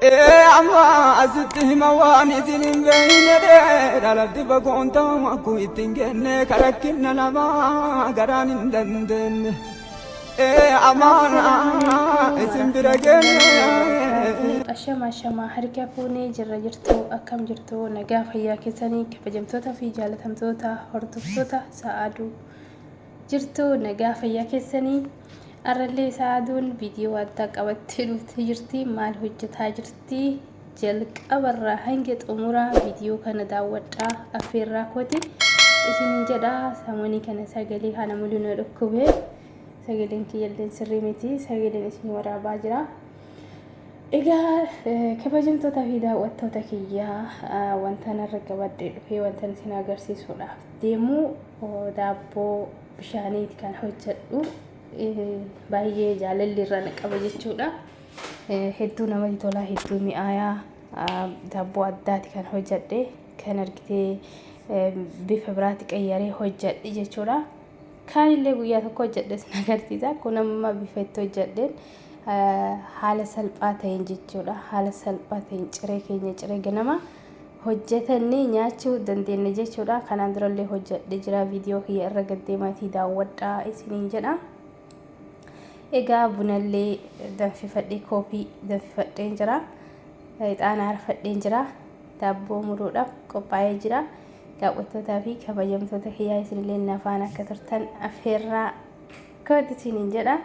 Ee amma asitti hima waan isin hin beekne dhalatti fagoon ta'u akkuu ittiin kenne karakkinna namaa garaan hin dandeenye. Ee amaana Assalaamu alaikum isin bira warahmatullahi genne. wabarakatuh. Ashama ashama harka fuunee jirra jirtu akkam jirtu nagaa fayyaa keessanii kabajamtoota fi jaalatamtoota hordoftoota sa'aaduu jirtu nagaa fayyaa keessanii arrallee sa'aaduun viidiyoo addaa qabattee dhuftee jirti maal hojjetaa jirti jalqabarraa hanga xumuraa viidiyoo kana daawwadhaa affeerraa kooti isinin jedha samoonii kana sagalee kana muluu na dhukkube sagaleen kiyyalleen sirrii miti sagaleen isin waraabaa jira. Egaa kabajamtoota fi daawwattoota kiyyaa wanta narra qabadhee dhufee wanta isin agarsiisuudhaaf deemu daabboo bishaaniiti kan hojjedhu baay'ee jaalalli irra na qaba jechuudha. Hedduu namatti tola hedduu mi'aayaa daabboo addaati kan hojjedhe kan argitee bifa biraatti qayyaree hojjedhe jechuudha. Kaanillee guyyaa tokko hojjedhe sin agarsiisa. Kun amma bifa itti hojjedheen haala salphaa ta'een jechuudha. Haala salphaa ta'een ciree keenya ciree ganama hojjetannee nyaachuu dandeenya jechuudha. Kanaan durallee hojjedhe jira viidiyoo kiyya irra gaddeemaatii daawwadhaa isiniin jedha. Egaa bunallee danfifadhee koofii danfifadheen jira. Ixaana aarfadheen jira. Daabboo muruudhaaf qophaa'ee jira. Daawwattootaa fi kabajamtoota kiyyaa isinillee nafaan akka turtan affeerraa kooti isiniin jedha.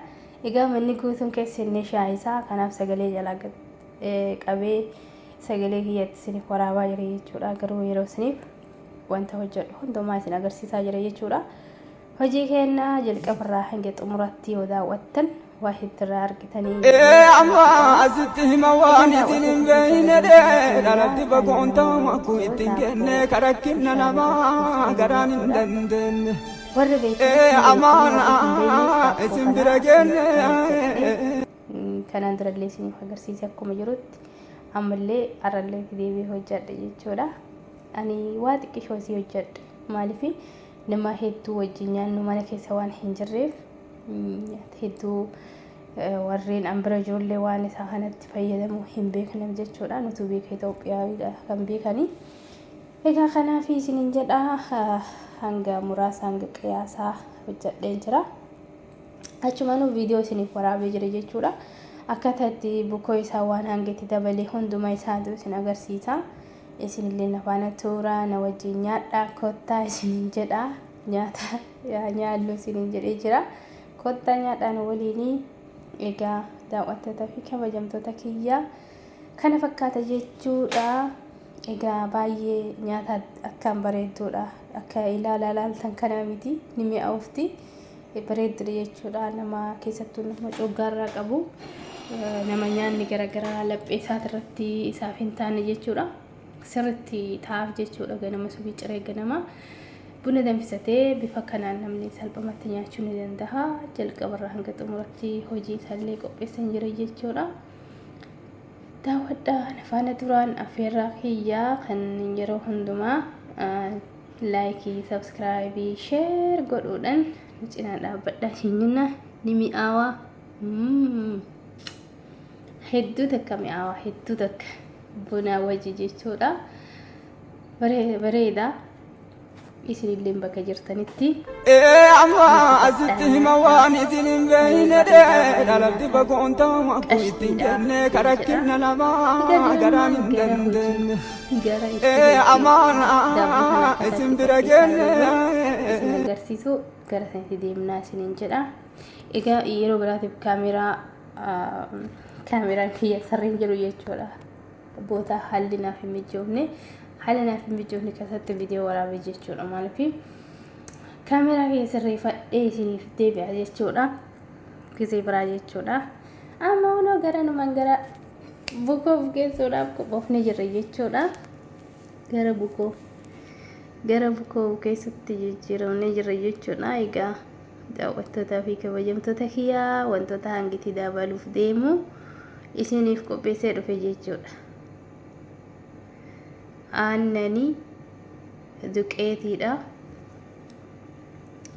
Egaa manni guutuun keessa inni shaayisaa kanaaf sagalee jalaa qabee sagalee kiyyatti isiniif waraabaa jira jechuudha. Garuu yeroo isiniif wanta hojjedhu hundumaa isin agarsiisaa jira jechuudha. Hojii keenya jalqabarraa hanga xumuraatti yoo daawwattan waa heddurraa argitanii. Ee amma asitti hima waan isin hin beekne dhalatti fagoon ta'u akkuu ittiin kenne karakkinna namaa garaan hin dandeenye. Warri beektan Ee ni beektu, amaana warri hin beeknes daabboo isin kana bira genne. Kanaan durallee isiniif agarsiise akkuma jirutti ammallee har'allee itti deebi'ee hojjedhe jechuudha. Ani waa xiqqishoo isii hojjedhe maaliif nama hedduu wajjin nyaannu mana keessa waan hin jirreef hedduu warreen an bira ijoollee waan isaa kanatti fayyadamuu hin beekneef jechuudha. Nutu beeka Itoophiyaawidha kan beekanii. Egaa kanaaf isiniin jedha hanga muraasa hanga qiyaasaa hojjedheen jira. Achumanuu viidiyoo isiniif waraabee jira jechuudha. Akkaataa itti bukoo isaa waan hanga itti dabalee hunduma isaatu isin agarsiisa. Isinillee na faana tuura na wajjin nyaadhaa kottaa isiniin jedha. Nyaata yaa nyaannu isiniin jedhee jira. Kottaa nyaadhaa nu waliinii. Egaa daawwattoota fi kabajamtoota kiyya kana fakkaata jechuudha. Egaa baay'ee nyaata akkaan bareedduudha. Akka ilaalaa ilaaltan kanaa miti ni mi'aawufti. Bareeddudha jechuudha. Nama keessattuu nama coggaarraa qabu nama nyaanni garaagaraa laphee isaatirratti isaaf hin taane jechuudha. Sirritti taa'aaf jechuudha ganama subii ciree ganama. Buna danfisatee bifa kanaan namni salphumatti nyaachuu ni danda'a. Jalqabarraa hanga xumuratti hojii isaallee qopheessan jira jechuudha. Daawwadhaa na faana turaan affeerraa kiyyaa kan yeroo hundumaa laayikii, sabskraayibii, sheer godhuudhaan nu cinaa dhaabbadhaa isin jenna. Ni mi'aawaa. Hedduu takka mi'aawaa hedduu takka bunaa wajji jechuudha. Bareeda. Isinillee bakka jirtanitti. Ee amma asitti hima waan isin hin beekne dhalatti fagoon ta'u akkuu ittiin kenne karakkinna namaa garaan hin dandeenye. Ee amaana isin bira genne. Isin agarsiisu gara sanatti deemnaa isiniin jedha. Egaa yeroo biraatiif kaameeraa kaameeraan kiyya sarreen jiru jechuudha. Bootaa haalli naaf hin mijoofne haala naaf hin mijoofne keessatti viidiyoo waraabee jechuudha. Maaliif kaameeraa kiyya sirreeffadhee isiniif deebi'a jechuudha. Gisee biraa jechuudha. Amma kunoo gara numaan gara bukoo bukeessuudhaaf qophoofnee jirra jechuudha. Gara bukoo gara bukoo bukeessutti jijjiiramnee jirra jechuudha. Egaa daawwattootaa fi kabajamtoota kiyyaa wantoota hangiti dabaluuf deemu isiniif qopheessee dhufe jechuudha. Aannanii duqeetiidha.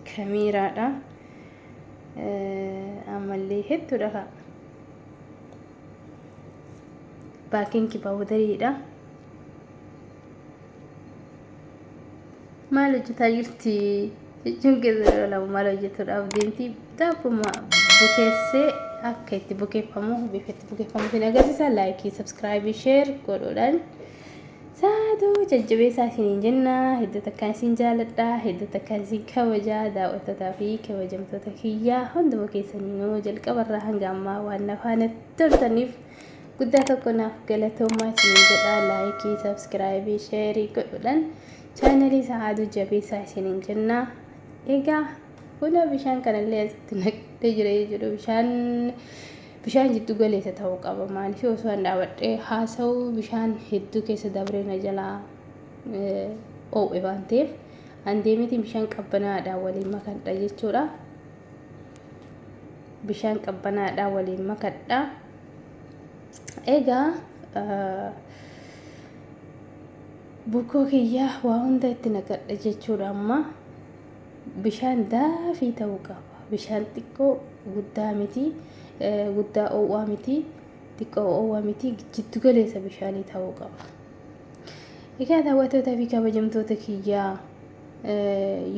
Kamiiraadha. Ammallee hedduudha ka'a. Baakinki paawudariidha. Maal hojjetaa jirti jechuun keessa lolamu maal hojjetuudhaaf deemti daabbuma bukeessee akka itti bukeeffamu bifa itti bukeeffamu isin agarsiisa laayikii sabskraayibii sheer godhuudhaan saaduu jajjabeessaa isiniin jenna hedduu takkaan isin jaaladha hedduu takkaan isin kabajaa daawwattootaa fi kabajamtoota kiyyaa hunduma keessaniinuu jalqabarraa hanga ammaa waan na faana turtaniif Guddaa tokko naaf galatoomaa isiniin jedha laayikii sabskiraayibii sheerii godhuudhaan chaanalii Sa'aaduu jabeessaa isiniin jenna. Egaa kunoo bishaan kanallee asitti naqadhee jira jechuudha. Bishaan bishaan jiddu galeessa ta'uu qaba. Maaliif osoo an dhaabadhee haasa'u bishaan hedduu keessa dabree na jalaa oowwe waan ta'eef an deemeetiin bishaan qabbanaadhaan waliin makadha jechuudha. Bishaan qabbanaadhaan waliin makadha. Egaa bukoo kiyya waa hunda itti naqadha jechuudha amma bishaan daafii ta'uu qaba. Bishaan xiqqoo guddaa miti, guddaa oowwaa miti, xiqqoo oowwaa miti, jiddu galeessa bishaanii ta'uu qaba. Egaa daawwattootaa fi kabajamtoota kiyyaa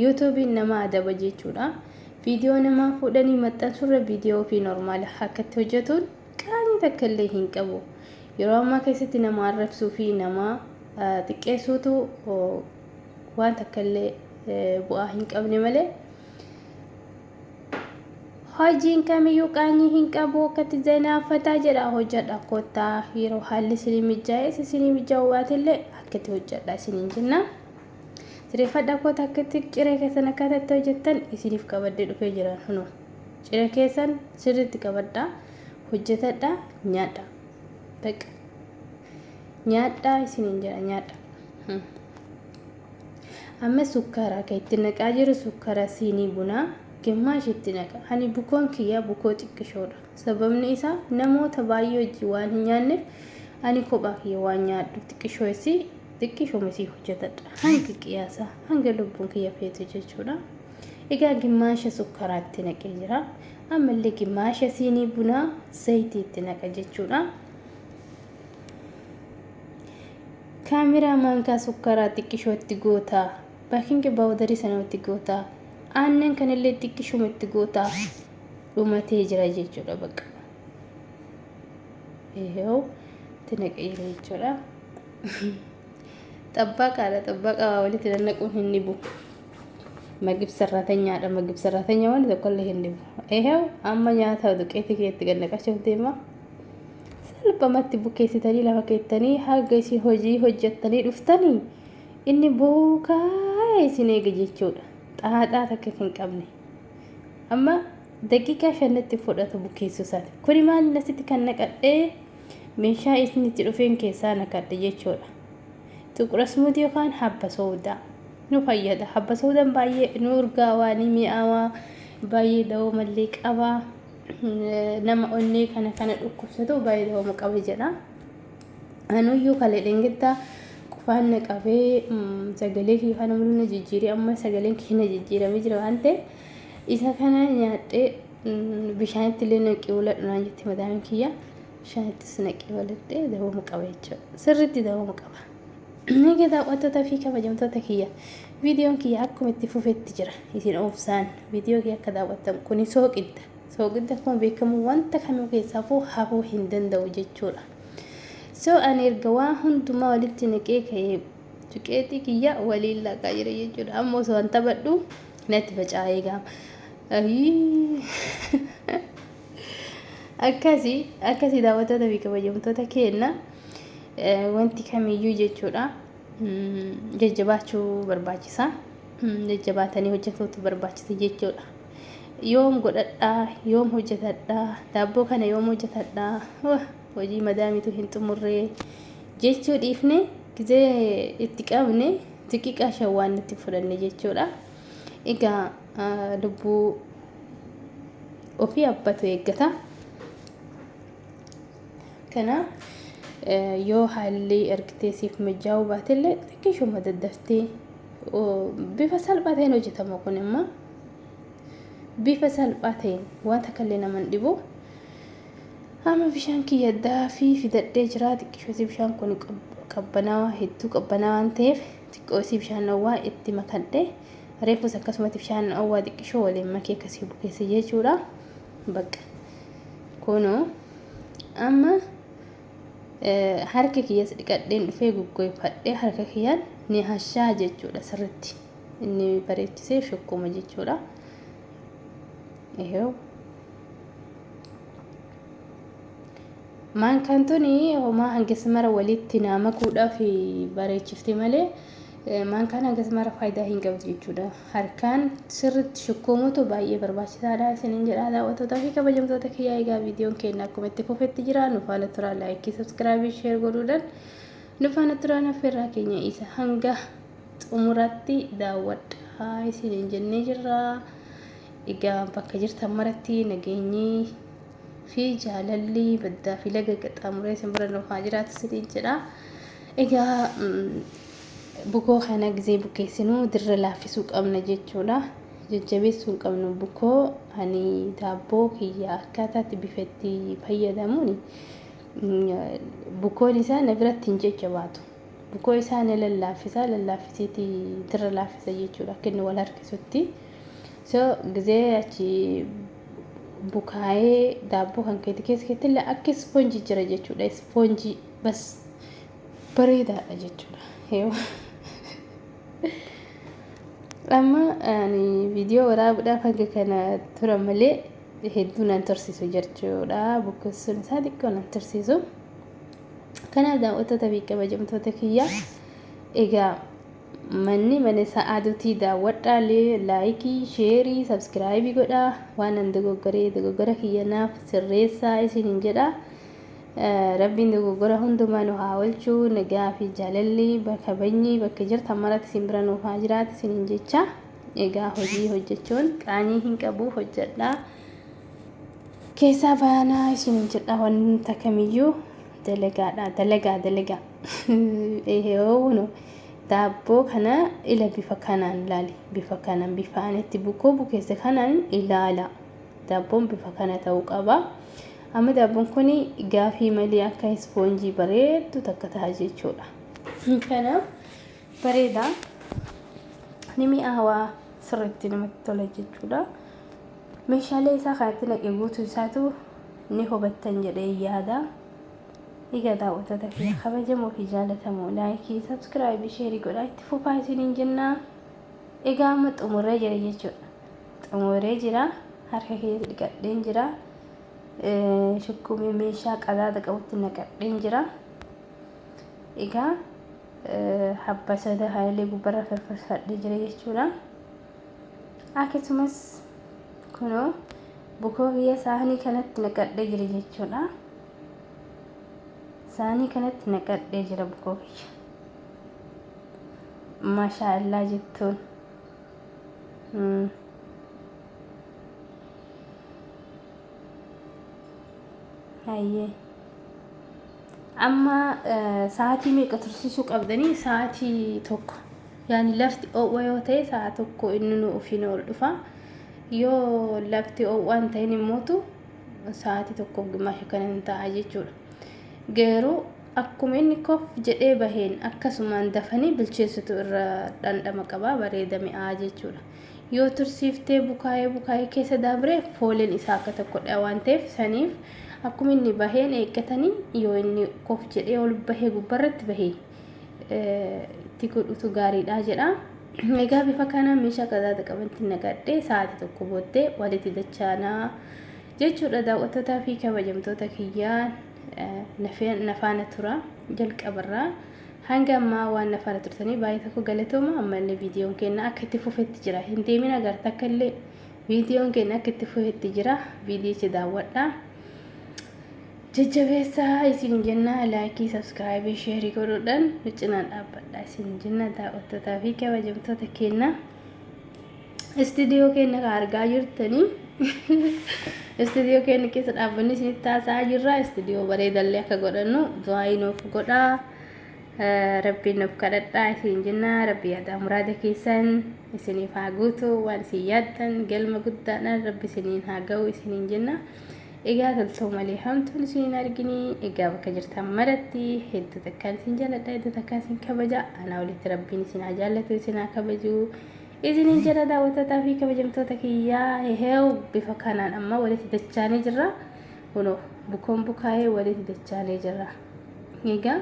yuutuubiin nama adaba jechuudha. Viidiyoo namaa fuudhanii maxxansuurra viidiyoo ofii normaala akkatti hojjetuun qaanii takka illee hin qabu. Yeroo ammaa keessatti nama arrabsuu fi nama xiqqeessuutu waan takka illee bu'aa hin qabne malee hojiin kamiyyuu qaanyii hin qabu akkatti zanaafataa jedha hojjedha kottaa yeroo haalli isinii mijaa'es isinii mijaa'uu baatellee akkatti hojjedha isiniin jenna. Sireeffadha koota akkatti ciree keessan akkaataa itti hojjettan isiniif qabadhee dhufee jira kunoo. Ciree keessan sirriitti qabadhaa hojjetadhaa nyaadhaa. Baqa nyaadhaa isiniin jedha nyaadhaa. Amma sukkaara akka itti naqaa jiru sukkaara siinii bunaa gimmaash itti naqa. Ani bukoon kiyyaa bukoo xiqqishoodha. Sababni isaa namoota baay'ee wajjin waan hin nyaanneef ani kophaa kiyya waan nyaadhu xiqqishoo isii xiqqishuma isii hojjetadha. Hanga qiyaasaa hanga lubbuun kiyya feetu jechuudha. Egaa gimmaasha sukkaraa itti naqee jira. Ammallee gimmaasha siinii bunaa zayitii itti naqa jechuudha. Kaameraa maankaa sukkaraa xiqqishoo itti goota. Baakingi baawudarii sana itti goota. Aannan kanallee xiqqishuma itti goota. Dhumatee jira jechuudha bakka. Eeyyoo itti naqee jira jechuudha. Xabbaaqaadha xabbaaqa waa walitti nannaquun hin dhibu. Magib sarraatanyaadha magib sarraatanyaa waan tokkollee hin dhibu. Eeyyoo amma nyaata duqeetii keetti gad naqachuuf deema. Salphumatti bukeessitanii lafa keettanii haga isin hojii hojjettanii dhuftanii inni bookaa isin eega jechuudha. Xaaxaa takka hin qabne. Amma daqiiqaa shanitti fudhata bukeessuu isaati. Kuni maal asitti kan naqadhee meeshaa isin itti dhufeen keessaa naqadhe jechuudha. Xuqur asmuutii yookaan habba soodaa nu fayyada. Habba soodaan baay'ee nu urgaawaa ni mi'aawaa baay'ee dawoomallee qaba. Nama onnee kana kana dhukkubsatu baay'ee dawooma qaba jedha. Anuyyuu kalee dhengittaa qufaan na qabee sagalee kiyya kana mul'ina jijjiiree amma sagaleen kiyya na jijjiiramee jira waan ta'eef isa kana nyaadhee bishaanitti illee naqee oladhu naan jette madaamin kiyya bishaanittis naqee oladhee dawooma qaba jechuudha. Sirriitti dawooma qaba. Egaa daawwattoota fi kabajamtoota kiyya viidiyoon kiyya akkuma itti fufetti jira. Isin obsaan viidiyoo kiyya akka daawwattan kuni sooqidda. Sooqidda akkuma beekamu wanta kamuu keessaafuu hafuu hin danda'u jechuudha. So ani erga waa hundumaa walitti naqee ka'ee tuqeetii kiyya waliin laqaa jira jechuudha. Amma osoo an taphadhu natti faca'ee gaama. Akkasii akkasii daawwattoota fi kabajamtoota keenya wanti kamiyyuu jechuudha jajjabaachuu barbaachisa. Jajjabaatanii hojjetuutu barbaachisa jechuudha. Yoom godhadhaa yoom hojjetadhaa daabboo kana yoom hojjetadhaa hojii madaamiitu hin xumurree jechuu dhiifne gizee itti qabne daqiiqaa shan waan nutti fudhanne jechuudha. Egaa lubbuu ofii abbatu eeggata. Kanaaf yoo haalli ergitee siif mijaa'uu baatellee xiqqishuma daddaftee bifa salphaa ta'een hojjetama kun immoo bifa salphaa ta'een waan takka illee nama hin dhibu. Amma bishaan kiyya daafii fidadhee jira. Xiqqishoosii bishaan kun qabbanaawaa, hedduu qabbanaa waan ta'eef xiqqoo isii bishaan oowwaa itti makadhe. Reefus akkasumatti bishaan oowwaa xiqqishoo waliin makee akkasii bukeesse jechuudha. Bakka kunoo amma harka kiyyas dhiqadheen dhufee goggoifadhee harka kiyyaan ni hashaa jechuudha sirritti. Inni bareechisee shukkuma jechuudha. Ihoo. Maankaan tuni homaa hangas mara walitti naa makuudhaaf bareechifti malee maankaan hangas mara faayidaa hin qabdu jechuudha. Harkaan sirriitti shukkuumutu baay'ee barbaachisaadha isiniin jedha daawwattootaa fi kabajamtoota kiyyaa. Egaa viidiyoon keenya akkuma itti fufetti jira, nu faana turaa, laayikii, sabskiraabii, sheer godhuudhaan nu faana turaa. Affeerraa keenya isa hanga xumuraatti daawwadhaa isiniin jennee jirra. Egaa bakka jirtan maratti nageenyi fi jaalalli baddaa fi laga qaxxaamuree isin bira nuuf haa jiraatu isiniin jedha. Egaa bukoo kana gizee bukeessinuu dirra laaffisuu qabna jechuudha. Jajjabeessuu hin qabnu bukoo. Ani daabboo kiyya akkaataatti bifa itti fayyadamuun bukoon isaa na biratti hin jajjabaatu. Bukoo isaa ni lallaaffisa, lallaaffisiiti dirra laaffisa jechuudha akka inni wal harkisutti. So gizee achi bukaa'ee daabboo kan keeti keessa keetti illee akka ispoonjii jira jechuudha. Ispoonjii bas bareedaadha jechuudha. Amma ani viidiyoo waraabuudhaaf hanga kana tura malee hedduu nan tursiisu jechuudha. Bukkeessuun isaa xiqqoo nan tursiisu. Kanaaf daawwattoota fi kabajamtoota kiyya, egaa manni mana sa'aadutii daawwadhaa, laayikii, sheerii, sabskiraayibii godhaa, waan an dogoggoree dogoggora kiyya naaf sirreessaa isiniin jedha. Rabbiin dogoggora hundumaa nu haa oolchu, nagaa fi jaalalli kabajni bakka jirtan maratti isin bira nuuf haa jiraatu isiniin jecha. Egaa hojii hojjechuun qaanii hin qabu, hojjedhaa. Keessaa baanaa isiniin jedha, wanta kamiyyuu dalagaadha, dalagaa dalagaa. Ehoo, daabboo kana ila bifa kanaan ilaali, bifa kanaan, bifa ani itti bukoo bukeesse kanaan ilaala. Daabboon bifa kana ta'uu qaba. Amma daabboon kun gaafii malee akka ispoonjii bareeddu takka ta'a jechuudha. Kanaaf bareeda, ni mi'aawaa, sirriitti namatti tola jechuudha. Meeshaalee isaa kanatti naqe guutuu isaatu ni hubattan jedhee yaada. Egaa daawwattoota kiyya kabajamoo fi jaalatamoo, laayikii, sabskiraayibii, sheerii godhaa itti fufaa isiniin jennaa. Egaa amma xumuree jira jechuudha. Xumuree jira. Harka kiyya dhiqadheen jira. Shukkumee meeshaa qadaada qabutti naqadheen jira. Egaa habba sada haayilee gubbarra firfirfadhee jira jechuudha. Akkasumas kunoo bukoo kiyya saanii kanatti naqadhee jira jechuudha. Saanii kanatti naqadhee jira bukoo kiyya. Maashaa Allah jettuun. Hayyee. Amma sa'aatii meeqa tursiisuu qabdanii? Sa'aatii 1. Yaani lafti oowwa yoo ta'e sa'a 1 inni nu ofiin ol dhufa. Yoo lafti oowwaa hin ta'in immootu sa'aatii tokkoof gimmaasha kana hin ta'a jechuudha. Garuu akkuma inni kof jedhee baheen akkasumaan dafanii bilcheessutu irra dhandhama qaba, bareeda, mi'aa jechuudha. Yoo tursiiftee bukaa'ee bukaa'ee keessa dabre fooleen isaa akka tokkodha waan ta'eef, saniif akkuma inni baheen eeggatanii yoo inni kof jedhee ol bahee gubbarratti bahee itti godhutu gaariidha jedha. Egaa bifa kanaan meeshaa qadaada qabantti naqadhee sa'aatii 1 booddee walitti dachaanaa jechuudha. Daawwattootaa fi kabajamtoota kiyyaa, nafaana tura. Jalqabarraa hanga ammaa waan nafaana turtanii baay'ee tokko galatooma. Ammallee viidiyoon keenya akka itti fufetti jira. Hin deemin agarta, akka illee viidiyoon keenya akka itti fufetti jira. Viidiyicha daawwadhaa. Jajjabeessaa isin jenna, laayikii, sabskiraayibii, sheerii godhuudhaan nu cinaan dhaabbadha isin jenna. Daawwattootaa fi kabajamtoota keenya, istiidiyoo keenya kan argaa jirtanii, istiidiyoo keenya keessa dhaabbanni isinitti haasa'aa jirra. Istiidiyoo bareedallee akka godhannu du'aa nuuf godhaa, rabbiin nuuf kadhadhaa isin jenna. Rabbi yaadaa muraada keessan isiniif haa guutu, waan isin yaaddan galma guddaadhaan rabbi isiniin haa ga'u isiniin jenna. Egaa toltuu malee hamtuun isin hin arginii. Egaa bakka jirtan maratti hedduu takkaan isin jaalladha, hedduu takkaan isin kabaja. Anaa olitti Rabbiin isin haa jaallatu, isin haa kabaju. Isiniin jedha daawwattootaa fi kabajamtoota kiyyaa heew bifa kanaan amma walitti dachaanee jirra. Kunoo bukoon bukaa'ee walitti dachaanee jirra. Egaa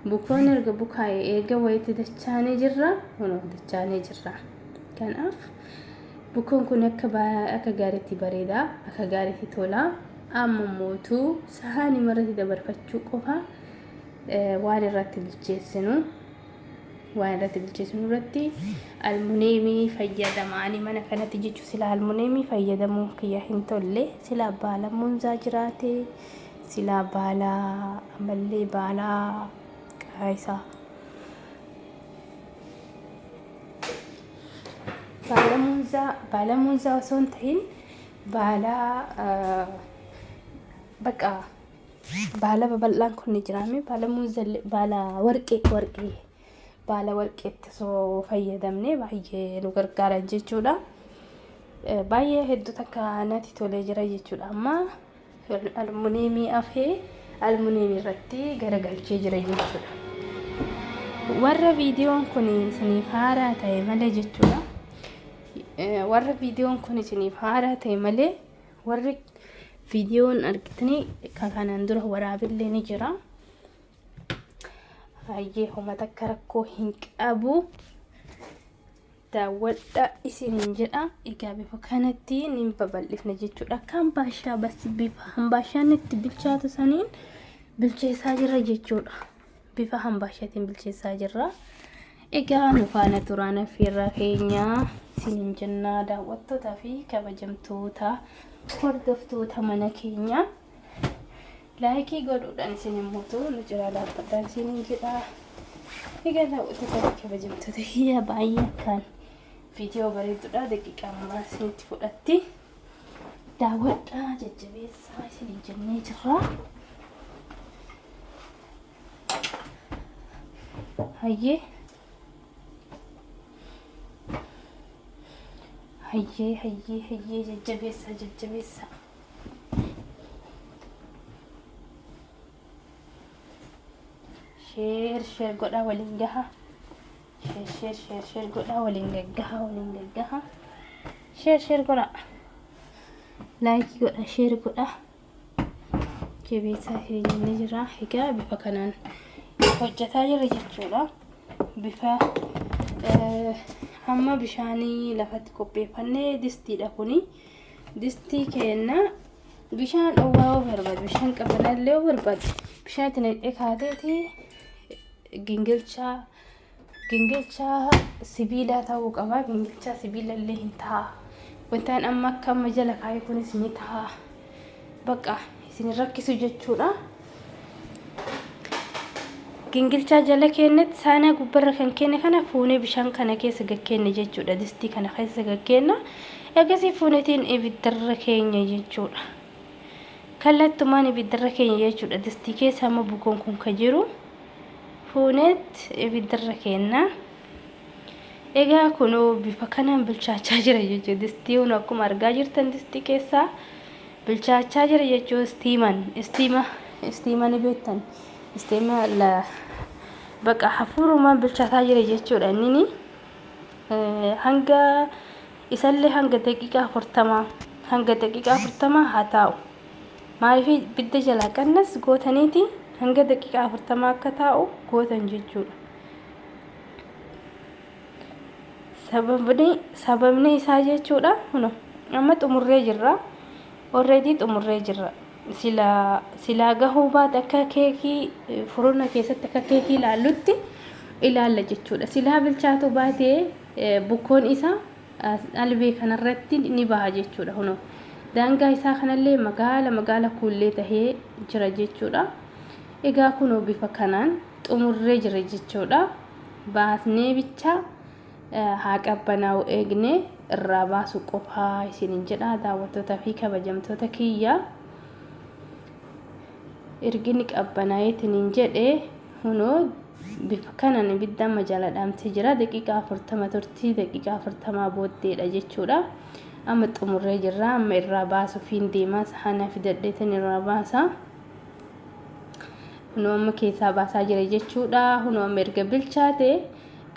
bukoon erga bukaa'ee eega walitti dachaanee jirra. Kunoo dachaanee jirra. Kanaaf bukoon kun akka akka gaariitti bareeda, akka gaariitti tola. Amma mootuu sahaanii irratti dabarfachuu qofa waan irratti bilcheessinu. Waan irratti bilcheessinu irratti almuneemii fayyadama. Ani mana kanatti jechuun sila almuneemii fayyadamuun kiyya hin tolle. Sila baala muunzaa jiraate, sila baala ammallee baala qaayisaa. Baala muunzaa baala muunzaa osoo hin ta'in baala baqa baala babal'aan kun ni jiraame baala muuzallee baala warqee warqee baala warqeetti osoo fayyadamne baay'ee nu gargaara jechuudha. Baay'ee hedduu takka natti tolee jira jechuudha. Amma almuneemii afee almuneemii irratti garagalchee jira jechuudha. Warra viidiyoon kun isiniif haaraa ta'e malee jechuudha. Warra viidiyoon kun isiniif haaraa ta'e malee warri viidiyoon argitanii kan kanaan dura waraabillee ni jira. Hayyee homa takka rakkoo hin qabu. Daawwadha isiniin jedha. Egaa bifa kanatti ni babal'ifna jechuudha. Akka hambaashaa bas bifa hambaashaan itti bilchaatu saniin bilcheessaa jirra jechuudha. Bifa hambaashaatiin bilcheessaa jirra. Egaa nu faana turaan affeerraa keenya isiniin jennaa daawwattootaa fi kabajamtoota hordoftoota mana keenya. Laayikii godhuudhaan isin immoo nu cinaa dhaabbadhaan isiniin jedha. Egaa daawwattoota fi kabajamtoota kiyya baay'ee akkaan viidiyoo bareedduudha. Daqiiqaa muraasa isinitti fudhatti. Daawwadhaa jajjabeessaa isiniin jennee jirra. Hayyee. Hayyee hayyee hayyee jajjabeessaa jajjabeessaa. Sheer sheer godhaa waliin gaha. Sheer sheer sheer sheer godhaa waliin gaggaha waliin gaggaha. Sheer sheer godhaa. Laayikii godhaa sheer godhaa. Jabeessaa hiriyyinni jira. Egaa bifa kanaan hojjetaa jira jechuudha. Bifa hamma bishaanii lafatti qopheeffannee distiidha kuni. Distii keenna bishaan dhowwaa yoo barbaade bishaan qabbanaa illee yoo barbaade bishaan itti naqxee kaateeti gingilchaa gingilchaa sibiilaa ta'uu qaba. Gingilchaa sibiila illee hin ta'a. Wantaan amma akka amma jala kaa'e kunis ni ta'a. Bakka isin rakkisu jechuudha. Gingilchaa jala keenyatti saanaa gubbarra kan keenne kana fuunee bishaan kana keessa gakkeenne jechuudha. Distii kana keessa gakkeenna. Egasii fuunetiin ibiddarra keenya jechuudha. Kallattumaan ibiddarra keenya jechuudha. Distii keessa amma bukoon kun ka jiru fuuneet ibiddarra keenna. Egaa kunoo bifa kanaan bilchaachaa jira jechuudha. Distii kun akkuma argaa jirtan distii keessaa bilchaachaa jira jechuudha. Istiiman istiima istiima ni beektan. Istiima la baqa hafuurumaan bilchaataa jira jechuudha. Innini hanga isallee hanga daqiiqaa 40 hanga daqiiqaa 40 haa taa'u. Maaliif ibidda jalaa qannas gootaniiti hanga daqiiqaa 40 akka taa'u gootan jechuudha. Sababni sababni isaa jechuudha kuno amma xumurree jirra. Already xumurree jirra. Silaa silaa gahuu baate akka keekii furuna keessatti akka keekii ilaallutti ilaalla jechuudha. Silaa bilchaatu baate bukkoon isaa albee kanarratti ni baha jechuudha kunoo. Daangaa isaa kanallee magaala magaala kuullee tahee jira jechuudha. Egaa kunoo bifa kanaan xumurree jira jechuudha. Baasnee bicha haa qabbanaa'u eegne irraa baasu qofaa isiniin jedha daawwattoota fi kabajamtoota kiyya. Ergini qabbanaa'eetiniin jedhe hunoo bifa kanaan ibidda amma jala dhaamtee jira. Daqiiqaa 40 turtii daqiiqaa 40 booddeedha jechuudha. Amma xumurree jirra. Amma irraa baasuufiin deema. Sahanaa fidadheetan irraa baasa. Kunoo amma keessaa baasaa jira jechuudha. Kunoo amma erga bilchaate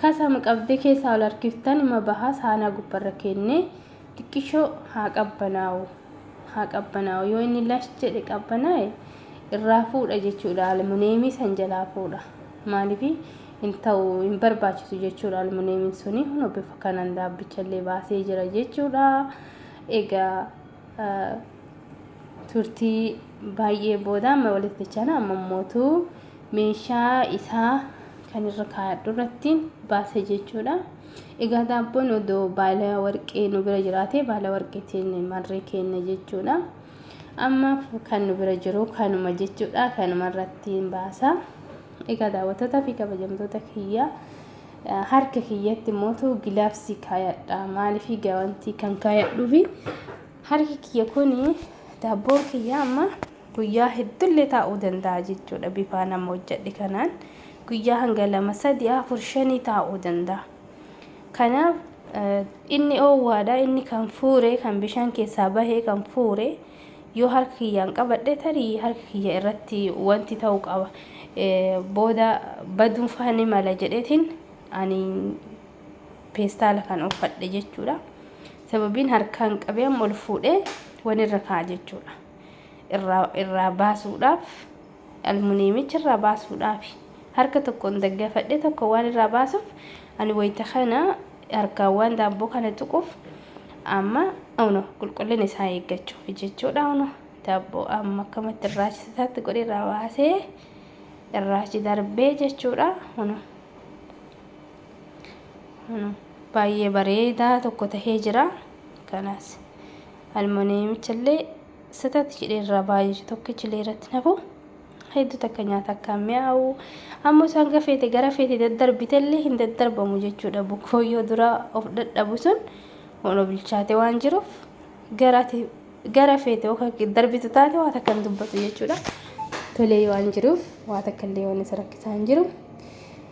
kasama qabdee keessaa ol harkiftan ima baha saanaa gubbarra kennee xiqqishoo haa qabbanaa'u. Haa qabbanaa'u. Yoo inni lash jedhe qabbanaa'e irraa fuudha jechuudha. Almuneemii san jalaa fuudha. Maaliif hin ta'u hin barbaachisu jechuudha almuneemiin suni. Kunoo bifa kanaan daabbichallee baasee jira jechuudha. Egaa turtii baay'ee booda amma walitti dachana amma mootu meeshaa isaa kan irra kaayadhu irratti baase jechuudha. Egaa daabboon odoo baala warqee nu bira jiraate baala warqeetiin marree kenna jechuudha. Ammaaf kan nu bira jiru kanuma jechuudha. Kanuma irratti baasa. Egaa daawwattootaa fi kabajamtoota kiyya harka kiyyatti mootu gilaabsii kaayadha. Maaliif gawantii kan kaayadhuufi harki kiyya kun daabboon kiyya amma guyyaa hedduullee taa'uu danda'a jechuudha. Bifaan amma hojjedhe kanaan guyyaa hanga 2 3 4 5 taa'uu danda'a. Kanaaf inni oowwaadha. Inni kan fuure kan bishaan keessaa bahee kan fuure yoo harka kiyyaan qabadhe tarii harka kiyya irratti wanti ta'uu qaba. Booda baduun faa ni mala jedheetiin ani peestaala kan uffadhe jechuudha. Sababiin harkaan qabee amma ol fuudhee wan irra kaa'a jechuudha. Irraa baasuudhaaf almuniimicha irraa baasuudhaaf harka tokkoon daggafadhe tokko waan irraa baasuuf ani wayita kana harkaan waan daabboo kana tuquuf amma uno qulqullina isaa eeggachuuf jechuudha. Uno daabboo amma akkamatti irraachi isaatti godhee irraa baasee irraachi darbee jechuudha. Uno baay'ee bareedaa tokko tahee jira. Kanas almuuniyeemicha illee satatti jedhee irraa baay'ee tokkichi illee irratti nafu hedduu takka nyaata akkaan mi'aawu. Ammoo isaan gafeete gara feete daddarbite illee hin daddarbamu jechuudha. Bukoo yoo dura of dadhabu sun ono bilchaate waan jiruuf gara feete yookaan darbitu taate waa takka hin dubbatu jechuudha. Tolee waan jiruuf waa takka illee waan isa rakkisaa hin jiru.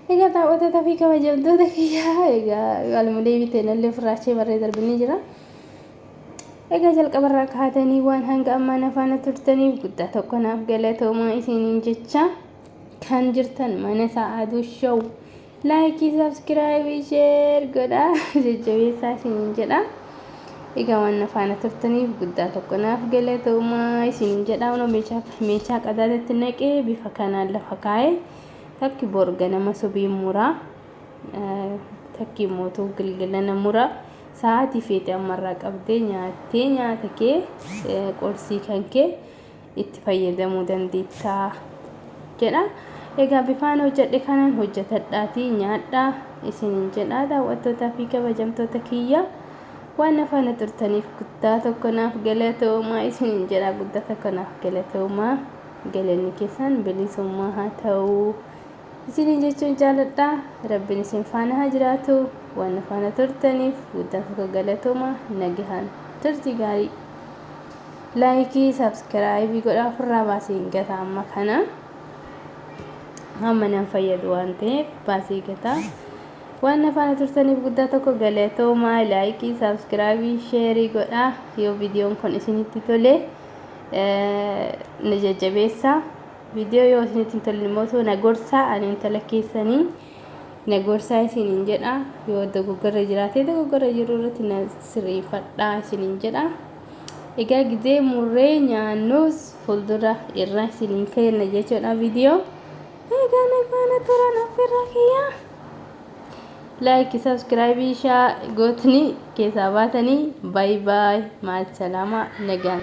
Egaa daawwattoota fi kabajamtoota kiyyaa egaa almulee biteenallee ofirraa barree darbinee jira. Egaa jalqabarraa kaatanii waan hanga ammaa na faana turtaniif guddaa tokko naaf galatoomaa isiniin jecha kan jirtan mana Sa'aaduu Show laayikii sabskiraayibii sheer godhaa jajjabeessaa isiniin jedha. Egaa waan na faana turtaniif guddaa tokko naaf galatoomaa isiniin jedha. Kunoo meeshaa qadaadatti naqee bifa kanaan lafa kaa'ee takki bor ganama subii muraa takki mootuu gilgilana muraa sa'aatii feete ammarraa qabdee nyaattee nyaata kee qorsii kan kee itti fayyadamuu dandeettaa jedha. Egaa bifaan hojjedhe kanaan hojjetadhaatii nyaadhaa isiniin jedha daawwattootaa fi kabajamtoota kiyya. Waan na faana turtaniif guddaa tokko naaf galatoomaa isiniin jedha guddaa tokko naaf galatoomaa. Galanni keessan bilisummaa haa ta'u. Isiniin jechuun jaaladha. Rabbiin isin faana haa jiraatu. Waan na faana turtaniif guddaa tokko galatooma. Nagahaan turtii gaarii. Laayikii, sabskiraayibii godhaa ofirraa baasee hin gata amma kana. Amma nan fayyadu waan ta'eef baasee gata. Waan na faana turtaniif guddaa tokko galatooma. Laayikii, sabskiraayibii, sheerii godhaa. Yoo viidiyoon kun isinitti tole na jajjabeessaa. Viidiyoo yoo isinitti hin tolle immoo na gorsaa ani intala keessanii na gorsaa isiniin jedha. Yoo dogoggorra jiraate dogoggorra jiru irratti na sirreeffadhaa isiniin jedha. Egaa gizee murree nyaannus fuuldura irra isiniin kenna jechuudha viidiyoo. Egaa na faana turan affeerraa kiyyaa. Laayikii sabskiraayibii shaa gootanii keessaa baatanii baay baay maal salaamaa nagaa.